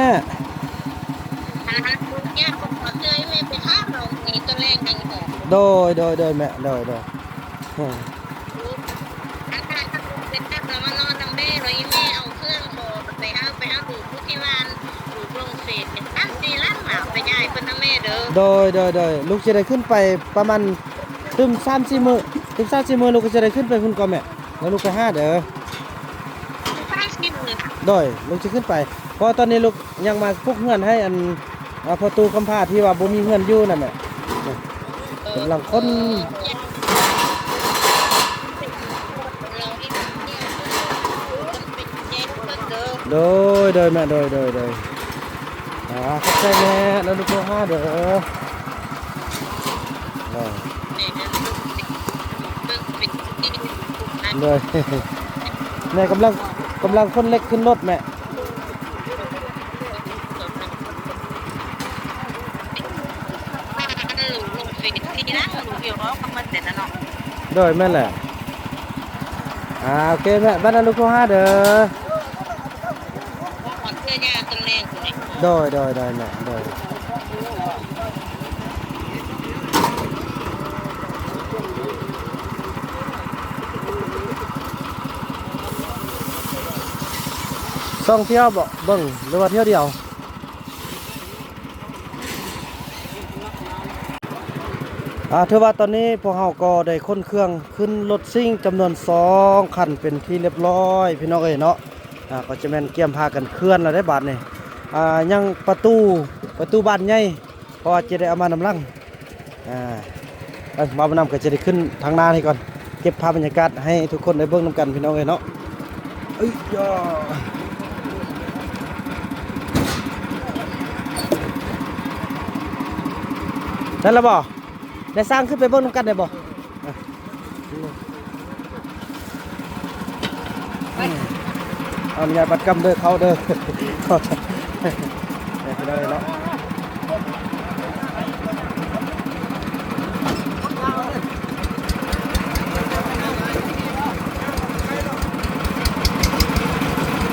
ອັນນັ້ນລູກຍາກ ເຂົາເອົາເອື້ອຍແມ່ໄປຫາເອົາໃນຕອນແລງນັ້ນ. ໂດຍ ໂດຍ ໂດຍແມ່ ໂດຍ ໂດຍ. ອືມ ອັນນັ້ນລູກໄປຮັບແລ້ວມານອນນຳແມ່ ແລ້ວອີແມ່ເອົາເຄື່ອງ ຂໍໄປຫາ ໄປຫາລູກຢູ່ທີ່ບ້ານ. ລູກລົງເຟສສາມສີ່ຫຼັງນະ ໄປຍ້າຍເພິ່ນນຳແມ່ເດີ. ໂດຍ ໂດຍ ໂດຍ ລູກຈະໄດ້ຂຶ້ນໄປປະມານຕື່ມສາມສີ່ມື້ ຕື່ມສາມສີ່ມື້ ລູກກໍຈະໄດ້ຂຶ້ນໄປພຸ້ນກ່ອນແມ່ ແລ້ວລູກໄປຫາເດີ. ສາມສີ່ມື້. ໂດຍ ລູກຈະຂຶ້ນໄປ ເພາະວ່າຕອນນີ້ລູກຍັງມາປຸກເຮືອນໃຫ້ ອັນ ອ່າ ພໍ່ຕູ້ຄຳພາທີ່ວ່າບໍ່ມີເຮືອນຢູ່ນັ້ນແຫຼະ. ກຳລັງຂົນ ໂດຍ ໂດຍແມ່ ໂດຍ ໂດຍ ໂດຍ. ອ່າ ຂອບໃຈແມ່ ແລ້ວລູກໂທຫາເດີ. ໂດຍ ໂດຍ ແມ່ກຳລັງ ກຳລັງຂົນເຫຼັກຂຶ້ນລົດແມ່. ໂດຍ ແມ່ນແຫຼະ. ອ່າ ໂອເຄແມ່ ບັດນັ້ນລູກໂທຫາເດີ. ໂດຍ ໂດຍ ໂດຍແມ່ ໂດຍ. ສອງຖ້ຽວບໍ ເບິ່ງ ຫຼືວ່າຖ້ຽວດຽວ? ອ່າ ຖືວ່າຕອນນີ້ພວກເຮົາກໍໄດ້ຂົນເຄື່ອງຂຶ້ນລົດຊິງຈຳນວນສອງຄັນເປັນທີ່ລຽບຮ້ອຍ ພີ່ນ້ອງເອີຍເນາະ. ອ່າ ກໍຈະແມ່ນກຽມພາກັນເຄື່ອນແລ້ວເດ້ບາດນີ້. ອ່າ ຍັງປະຕູ ປະຕູບ້ານໃຫຍ່ ເພາະວ່າຈະໄດ້ເອົາມານຳຫຼັງ. ອ່າ ເອີ ບ່າວບຸນນຳກໍຈະໄດ້ຂຶ້ນທາງໜ້ານີ້ກ່ອນ ເກັບພາບບັນຍາກາດໃຫ້ທຸກຄົນໄດ້ເບິ່ງນຳກັນ ພີ່ນ້ອງເອີຍເນາະ. ເອີຍຢາ ໄດ້ແລ້ວບໍ່? ໄດ້ສ້າງຂຶ້ນໄປເບິ່ງນຳກັນໄດ້ບໍ່? ອ່ະ ອືມ ຂໍອະນຸຍາດບັດກຳເດີ ເຂົ້າເດີ ໄດ້ເນາະ. ເ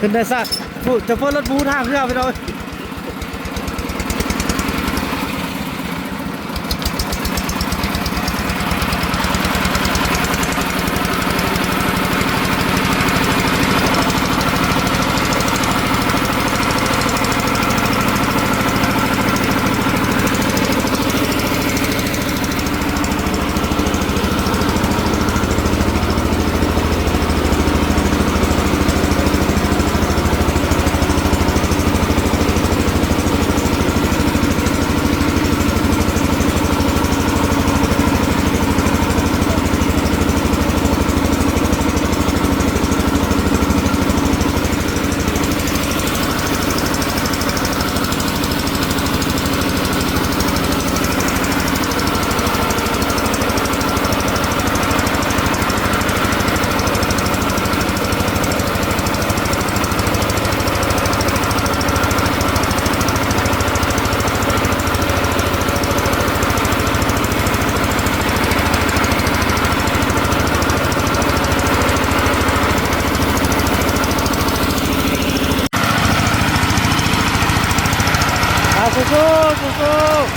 ຂຶ້ນໄດ້ຊະ ຜູ້ ໂຊເຟີລົດບໍ່ຮູ້ທາງຄືເຮົາ ພີ່ນ້ອງ. ອ່າ ສູ້ໆ ສູ້ໆ.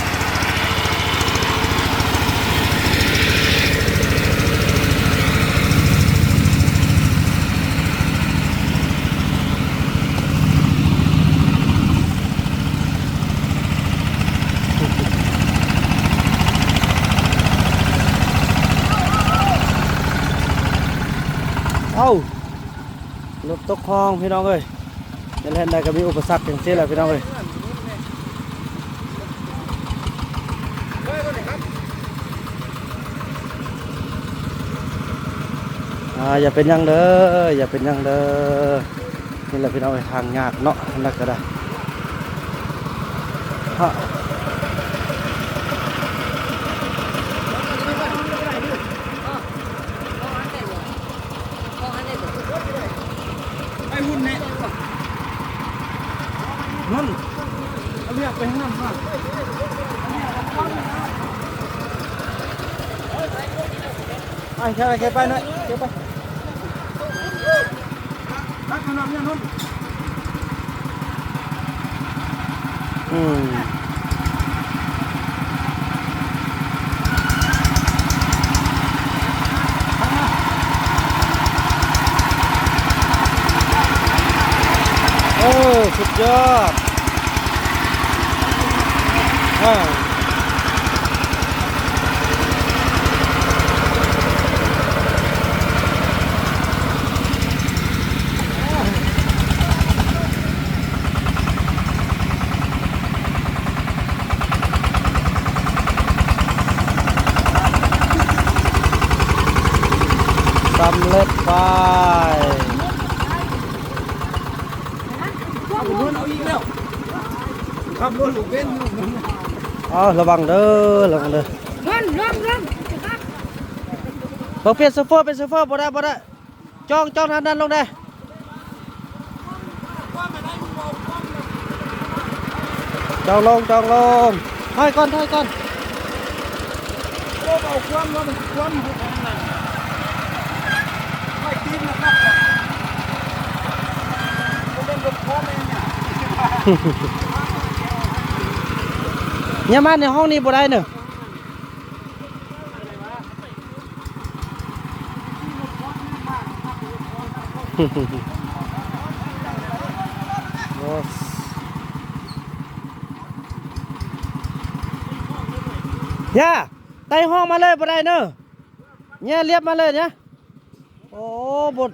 ເອົ້າ ລົດຕົກຮ່ອງ ພີ່ນ້ອງເອີຍ. ແນວແລ່ນໃດກໍມີອຸປະສັກຈັ່ງຊີ້ແຫຼະ ພີ່ນ້ອງເອີຍ. ອ່າ ຢ່າເປັນຫຍັງເດີ ຢ່າເປັນຫຍັງເດີ. ນີ້ແຫຼະ ພີ່ນ້ອງເອີຍ ທາງຍາກເນາະ ທາງນັ້ນກໍໄດ້. ຮະ ໄອ້ຫຸ່ນແນ່ ນນ ເອົາວຽກໄປທາງນັ້ນມາ. ໄປ ແຄ່ ແຄ່ໄປໜ້ອຍ ແຄ່ໄປ ຕັກນ້ຳຍານົນ. ອືມ ເອີ ສຸດຍອດ ເອີ. ສຳເລັດໄປ. ຂັບລົດເອົາອີກແລ້ວ ຂັບລົດເປັນ. ເອົາ ລະວັງເດີ ລະວັງເດີ. ລົງ ລົງ ລົງ ເອີ ປ່ຽນໂຊເຟີ ປ່ຽນໂຊເຟີ ບໍ່ໄດ້ ບໍ່ໄດ້. ຈອງ ຈອງທາງນັ້ນລົງແດ່. ຈອງລົງ ຈອງລົງ. ຖອຍກ່ອນ ຖອຍກ່ອນ. ໂອ້ ເອົາຄວາມວ່າມັນຄວາມຢູ່ທາງນັ້ນ. ໄວ້ຕີນນະຄັບ ບໍ່ແມ່ນລົດຄວາມເອງນະ. ຢ່າມາໃນຫ້ອງນີ້ບໍ່ໄດ້ເນີ. ຢ່າ ໄຕ່ຫ້ອງມາເລີຍບໍ່ໄດ້ເນີ. ແຍ່ລຽບມາເລີຍນະ. ໂອ້ ບໍ່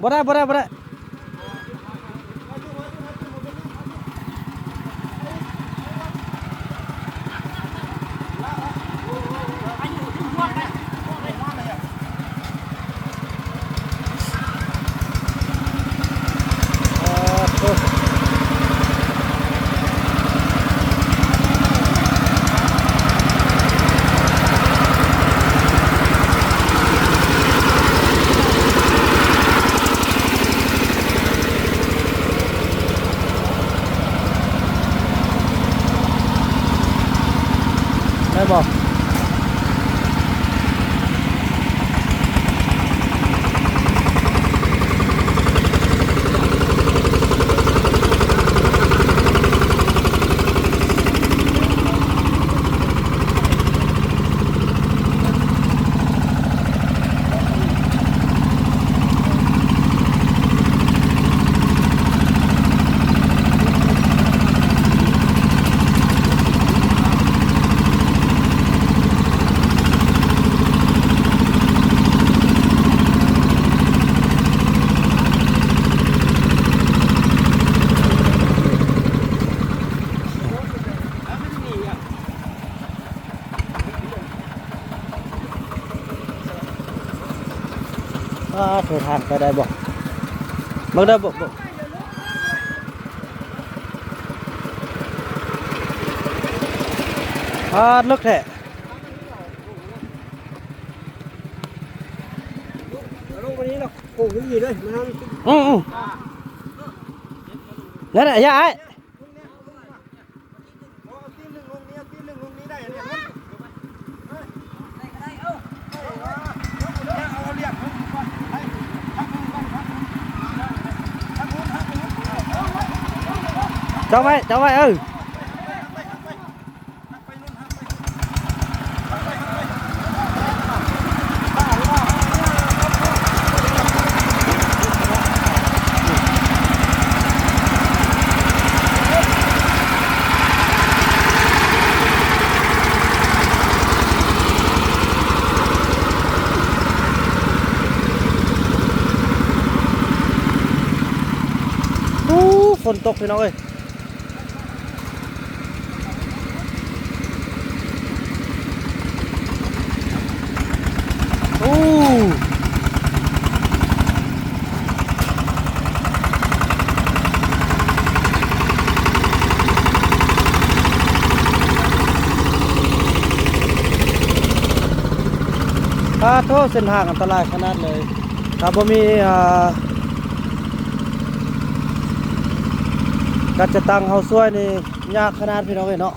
ບໍ່ໄດ້ ບໍ່ໄດ້ ບໍ່ໄດ້. ປາດ ເດີນທາງໄປໄດ້ບໍ່? ເບິ່ງເດີ ເບິ່ງ ເບິ່ງ ປາດ ເລິກແທ້. ອືມ ອືມ ນັ້ນແຫຼະ ຢ່າອ້າຍ. ເຈົ້າໄວ້ ເຈົ້າໄວ້ ເອີ. ໂອ້ ຝົນຕົກ ພີ່ນ້ອງເອີຍ. ໂອ້ ປາດໂທ້ ເສັ້ນທາງອັນຕະລາຍຂະໜາດເລີຍ ຖ້າບໍ່ມີ ອ່າ ການຈັດຕັ້ງເຮົາຊ່ວຍນີ້ ຍາກຂະໜາດ ພີ່ນ້ອງເອີຍເນາະ.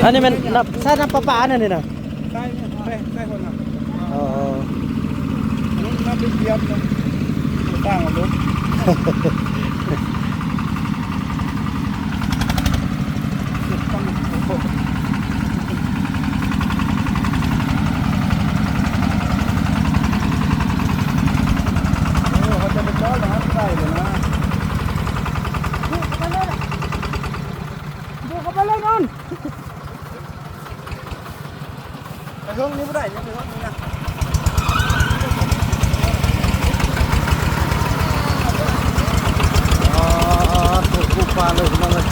ອັນນີ້ແມ່ນນ້ຳ ໃຊ້ນ້ຳປະປາອັນນີ້ນະ? ໃຊ້ ໃຊ້ ໃຊ້ຄົນນະ. ອໍ ລົດມາໄປທຽບນະ ຕ່າງລົດ. ເອີ ເຂົາຈະໄປຈອດໃສ່ນະ. ບຸກເຂົ້າໄປເລີຍນະ ບຸກເຂົ້າໄປເລີຍນອນ. ໄປເທິງນີ້ບໍ່ໄດ້ ຍັງໄປຮອດນີ້ນະ. ອໍ ໂອ້ ປູກປາເລີຍ ພີ່ນ້ອງເອີຍ.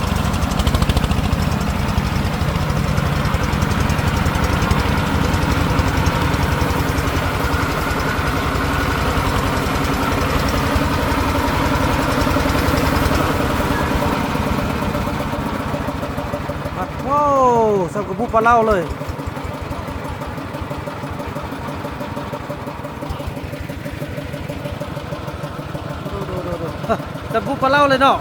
ໂອ້ ສ່ຳກັບພູປາເລົາເລີຍ. ໂດ ໂດ ໂດ ໂດ ຈະບຸກປາເລົາເລີຍເນາະ.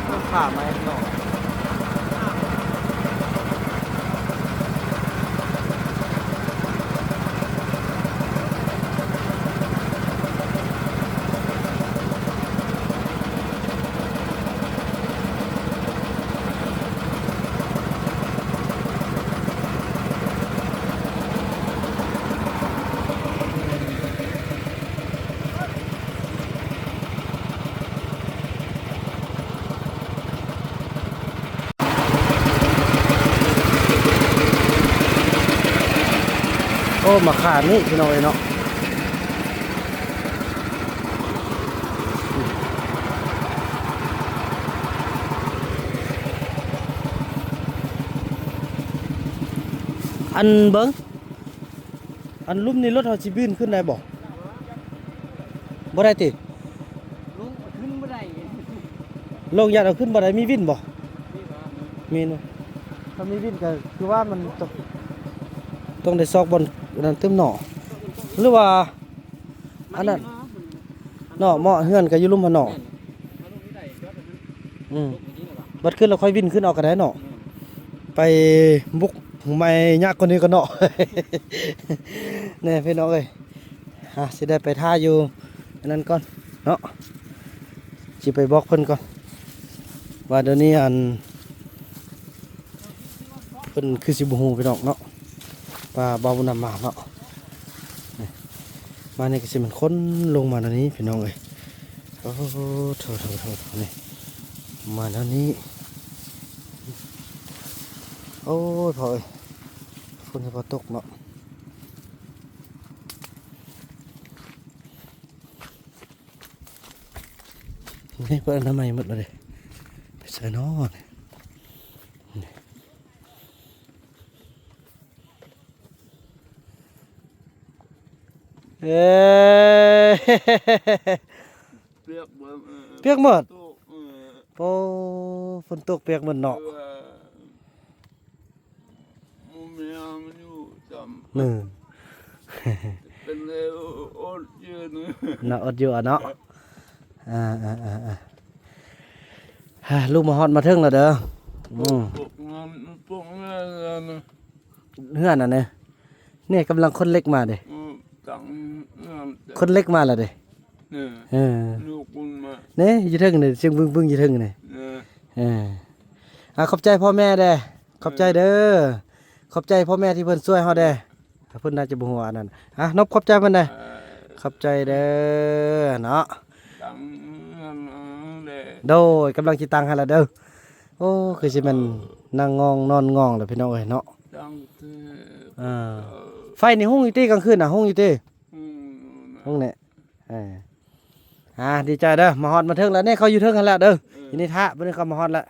ເອົາຜ້າມາໃຫ້ເນາະ. ມາຂານີ້ພີ່ນ້ອງເອີຍເນາະ. ອັນເບິ່ງ ອັນລຸ່ມນີ້ລົດເຮົາຊິບີນຂຶ້ນໄດ້ບໍ່? ບໍ່ໄດ້ຕິ? ລົງຂຶ້ນບໍ່ໄດ້ ລົງຢ້ານເອົາຂຶ້ນບໍ່ໄດ້. ມີວິນບໍ່? ມີເນາະ. ຖ້າມີວິນກໍຄືວ່າມັນຕ້ອງ ຕ້ອງໄດ້ຊອກບ່ອນອັນນັ້ນຕື່ມເນາະ ຫຼືວ່າອັນນັ້ນເນາະ. ເໝາະເຮືອນກໍຢູ່ລຸ່ມຫັ້ນເນາະ. ອືມ ບັດຂຶ້ນແລ້ວຄ່ອຍວິນຂຶ້ນເອົາກໍໄດ້ເນາະ. ໄປບຸກໃໝ່ຍາກກວ່ານີ້ກ່ອນເນາະ ແນ່ພີ່ນ້ອງເອີຍ. ອ່າ ຊິໄດ້ໄປຖ້າຢູ່ອັນນັ້ນກ່ອນເນາະ ຊິໄປບອກເພິ່ນກ່ອນ ວ່າດຽວນີ້ອັນ ເພິ່ນຄືຊິບໍ່ຮູ້ພີ່ນ້ອງເນາະ ວ່າບ່າວບຸນນຳມາເນາະ. ນີ້ ມານີ້ກໍຊິແມ່ນຄົນລົງມາແນວນີ້ພີ່ນ້ອງເອີຍ. ໂອ້ໂຫ ໂຖໆໆ ນີ້ ມາແນວນີ້. ໂອ້ຍ ພໍ່ເອີຍ ຝົນຊິບໍ່ຕົກເນາະ. ນີ້ເພິ່ນອະນາໄມໝົດແລ້ວເດ້ ໄປໃສນໍນີ້? ເອີ ປຽກໝົດ ປຽກໝົດ. ໂອ້ ຝົນຕົກປຽກໝົດເນາະ. ບໍ່ມີຫຍັງຢູ່ຈຳ ເອີ ເປັນແນວອົດຢູ່ເນາະ ອົດຢູ່ອະເນາະ. ອ່າໆໆ ອ່າ ລູກມາຮອດມາເຖິງແລ້ວເດີ. ອືມ ພວກນັ້ນ ພວກນັ້ນນະ ເຮືອນອັນນີ້ ນີ້ກຳລັງຂົນເຫຼັກມາເດ້. ອືມ ຕັ້ງເຮືອນ ຂົນເຫຼັກມາແລ້ວເດ້. ເອີ ເອີ ລູກມັນມາ ນີ້ຢູ່ເທິງນີ້ ສຽງບຶ້ງໆຢູ່ເທິງນີ້. ເອີ ເອີ ອ່າ ຂອບໃຈພໍ່ແມ່ແດ່ ຂອບໃຈເດີ ຂອບໃຈພໍ່ແມ່ທີ່ເພິ່ນຊ່ວຍເຮົາແດ່. ເພິ່ນໜ້າຈະບໍ່ຮູ້ອັນນັ້ນ. ອ່າ ນົບຂອບໃຈເພິ່ນແດ່ ເອີ ຂອບໃຈເດີເນາະ. ຕັ້ງເຮືອນເອົາແດ່ ໂດຍ ກຳລັງຊິຕັ້ງໃຫ້ແລ້ວເດີ. ໂອ້ ຄືຊິແມ່ນນັ່ງງ່ອງນອນງ່ອງແລ້ວພີ່ນ້ອງເອີຍເນາະ. ຕັ້ງແຕ່ ອ່າ ເອີ ໄຟນີ້ຮຸ່ງຢູ່ຕິ ກາງຄືນນະ ຮຸ່ງຢູ່ຕິ? ອືມ ຮຸ່ງແນ່. ເອີ ອ່າ ດີໃຈເດີ ມາຮອດມາເຖິງແລ້ວ. ນີ້ເຂົາຢູ່ເທິງຫັ້ນແຫຼະເດີ. ເອີ ຢູ່ນີ້ຖ້າ ບາດນີ້ເຂົາມາຮອດແລ້ວ.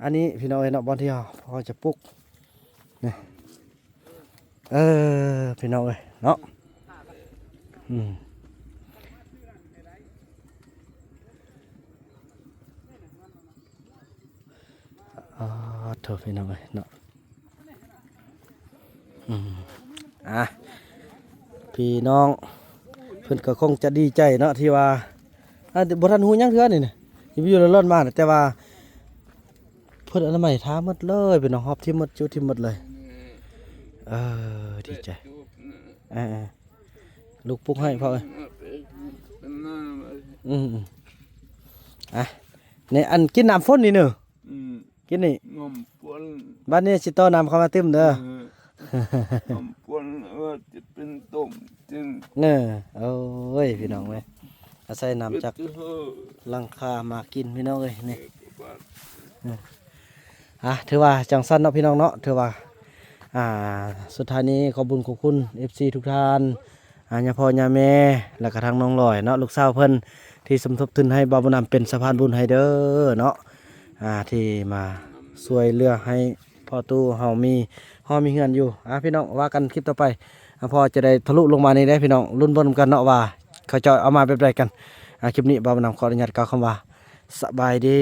ອັນນີ້ພີ່ນ້ອງເອີຍເນາະ ບ່ອນທີ່ເຮົາ ເຮົາຈະປຸກນີ້ ເອີ ພີ່ນ້ອງເອີຍເນາະ. ອືມ ອໍ ໂທ້ ພີ່ນ້ອງເອີຍເນາະ. ອືມ ອ່າ ພີ່ນ້ອງເພິ່ນກໍຄົງຈະດີໃຈເນາະ ທີ່ວ່າ ອ່າ ບໍ່ທັນຮູ້ຫຍັງເທື່ອນີ້ນະ ຢູ່ໆລອດໆມານະ ແຕ່ວ່າເພິ່ນອະນາໄມທາໝົດເລີຍ ພີ່ນ້ອງ ຮອບຖິ້ມໝົດ ຈຸຖິ້ມໝົດເລີຍ. ເອີ ດີໃຈ ເອີໆ ລູກປຸກໃຫ້ພໍ່ເອີຍ. ອືມໆ ອ່ະ ນີ້ ອັນກິນນ້ຳຝົນນີ້ເນີ. ອືມ ກິນນີ້ ນ້ຳຝົນ ບາດນີ້ຊິຕໍ່ນ້ຳເຂົ້າມາຕື່ມເດີ. ເອີ ນ້ຳຝົນ ເອີ ຈະເປັນຕົ້ມກິນ. ເນີ ໂອ້ຍ ພີ່ນ້ອງເອີຍ ອາໄສນ້ຳຈາກຫຼັງຄາມາກິນ ພີ່ນ້ອງເອີຍ ນີ້. ເອີ ອ່ະ ຖືວ່າຈັ່ງຊັ້ນເນາະ ພີ່ນ້ອງເນາະ ຖືວ່າ ອ່າ ສຸດທ້າຍນີ້ ຂອບບຸນຂອບຄຸນ ເອັຟຊີ ທຸກທ່ານ ອ່າ ຍາພໍ່ຍາແມ່ ແລ້ວກະທັງນ້ອງລອຍເນາະ ລູກສາວເພິ່ນ ທີ່ສົມທົບທຶນໃຫ້ບ່າວບຸນນຳເປັນສະພານບຸນໃຫ້ເດີເນາະ ອ່າ ທີ່ມາຊ່ວຍເຫຼືອໃຫ້ພໍ່ຕູ້ເຮົາມີຫໍມີເຮືອນຢູ່. ອ່າ ພີ່ນ້ອງ ວ່າກັນຄລິບຕໍ່ໄປ ອ່າ ພໍ່ຈະໄດ້ທະລຸລົງມານີ້ເດ້ ພີ່ນ້ອງ ລຸ້ນເບິ່ງນຳກັນເນາະ ວ່າເຂົາເຈົ້າເອົາມາແບບໃດກັນ. ອ່າ ຄລິບນີ້ບ່າວບຸນນຳຂໍອະນຸຍາດກ່າວຄຳວ່າ ສະບາຍດີ.